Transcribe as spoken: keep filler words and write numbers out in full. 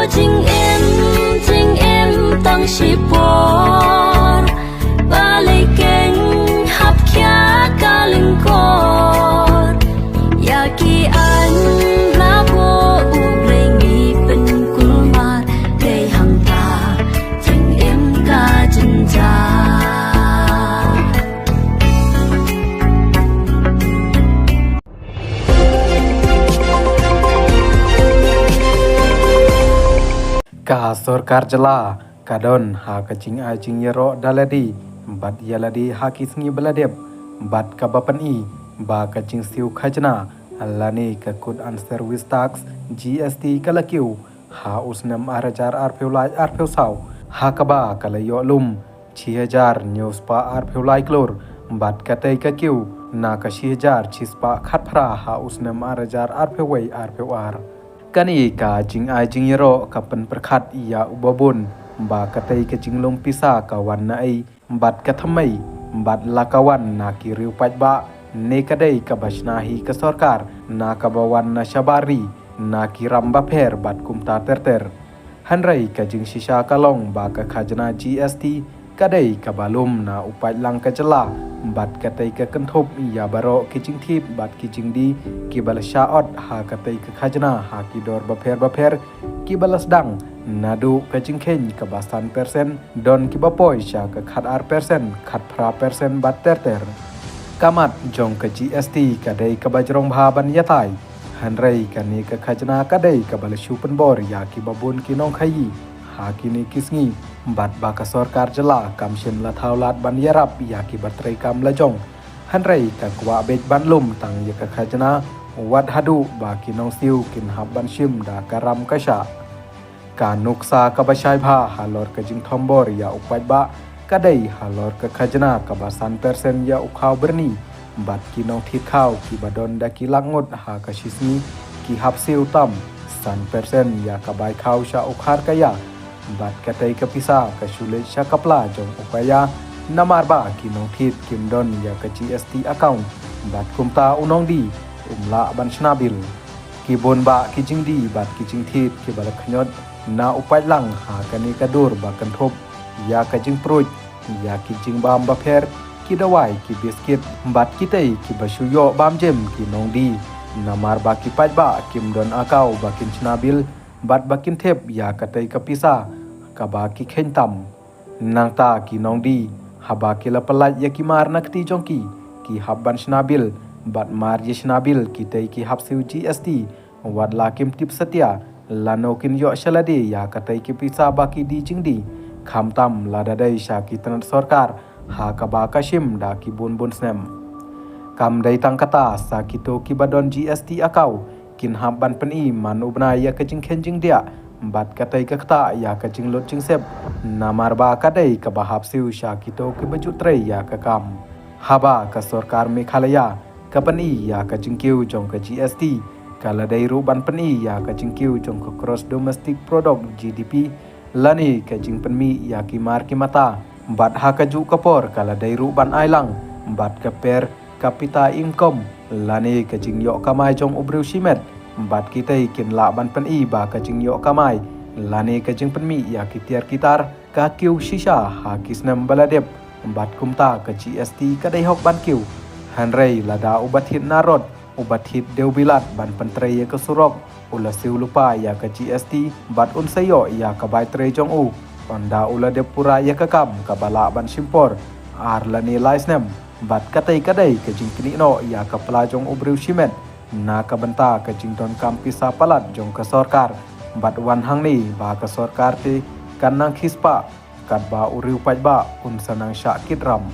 Jingim, jingim tang shipor, balei kein hap khia ka lyngkor. Ïa ki aiñ la buh U Blei ngi pynkulmar, dei hangta jingim ka jynjar. Ka sorkar jylla ka don ha ka jingai jingïaroh da lade bad ïa lade ha ki sngi ba la dep, bad kaba pyni ba ka jingsiew khajna lane ka Goods and Service Tax, G S T, ka la kiew ha u snem ar hajar arphew lai arphew saw, ha kaba ka la ïoh lum shi hajar hynñiew spah arphew lai klur, bad katei ka kiew na ka shi hajar shi spah khatphra ha u snem ar hajar arphew wei arphew ar. Kane ka jingai jingïaroh ka pynpyrkhat ïa uba bun ba katei ka jinglum pisa ka wan na ei bad ka thymmei, bad la ka wan na ki riew paidbah ne ka dei kaba shna hi ka sorkar na kaba wan na shabar ri, na ki ram bapher bad kumta ter ter. Hynrei ka jingshisha ka long ba ka khajna G S T ka dei kaba lum na u paidlang ka jylla, bad katei ka kynthup ïa baroh ki jingthied bad ki jingdie kiba la shah ot ha katei ka khajna ha ki dor bapher bapher kiba la sdang naduh ka jingkheiñ kaba san persen, don kiba poi sha ka khatar persen, khatphra persen bad ter ter. Ka mat jong ka G S T ka dei kaba jrong bha ban ïatai, hynrei kane ka khajna ka dei kaba la shu pynbor ïa kiba bun ki nongkhaïi ha kine ki sngi, bad ba ka sorkar jylla kam shym la thaw lad ban ïarap ïa kiba treikam lajong. Hynrei ka kwah beit ban lum tang ïa ka khajna, wat haduh ba ki nongsiew kin hap ban shim da ka ram ka shah. Ka nuksa kaba shai bha halor ka jingthombor ïa u paidbah ka dei halor ka khajna kaba san persen ïa u khaw byrni, bad ki nongthied khaw kiba don da ki lak ngut ha ka shisngi ki hap siew tam san persen ïa ka bai khaw sha u kharkaya, bad katei ka pisa ka shu leit sha ka pla jong u khaïa, namar ba ki nongthied kim don ïa ka G S T account, bad kumta u nongdie um lah ban shna bill. Ki bun bah ki jingdie bad ki jingthied kiba la khñiot na u paidlang ha kane ka dur ba kynthup ïa ka jingpruid, ïa ki jingbam bapher, ki dawai, ki biskit bad kitei kiba shu ïoh bam jem ki nongdie, namar ba ki paidbah kim don account ba kin shna bill bad ba kin thep ïa katei ka pisa kaba ki kheiñ tam. Nangta ki nongdie, haba ki la pyllait ïa ki mar na kti jong ki, ki hap ban shna bill, bad mar ïa shna bill kitei ki hap siew G S T, wat la kim tip satia lano kin ïoh sha lade ïa katei ki pisa ba ki die jingdie, khamtam lada dei sha ki tnat sorkar ha kaba ka shim da ki bun bun snem. Kam dei tang kata, sa kito kiba don G S T account kin hap ban pyni man u bnai ïa ka jingkheiñ jingdiah bad katei ka ktah ïa ka jinglut jingsep, namar ba ka dei kaba hap siew sha kito kiba ju trei ïa ka kam. Haba ka sorkar Meghalaya ka pyni ïa ka jingkiew jong ka G S T, ka la dei ruh ban pyni ïa ka jingkiew jong ka gross domestic product, G D P, lane ka jingpynmih ïa ki mar ki mata, bad ha kajuh ka por ka la dei ruh ban ai lang bad ka per capita income, lane ka jingïoh kamai jong u briew shimet, bad kitei kin lah ban pyni ba ka jingïoh kamai lane ka jingpynmih ïa ki tiar ki tar ka kiew shisha ha ki snem ba la dep, bad kumta ka G S T ka dei hok ban kiew. Hynrei lada uba thied narod, uba thied dewbilat ban pyntrei ïa ka surok u la siew lypa ïa ka G S T, bad un sa ïoh ïa ka bai trei jong u ynda u la dep pura ïa ka kam kaba lah ban shim por ar lane lai snem, bad katei ka dei ka jingknieh noh ïa ka pla jong u briew shimet na ka bynta ka jingdonkam pisa palat jong ka sorkar, bad wan hangne ba ka sorkar te kan nang khie spah katba u riew paidbah un sa nang shah kit ram.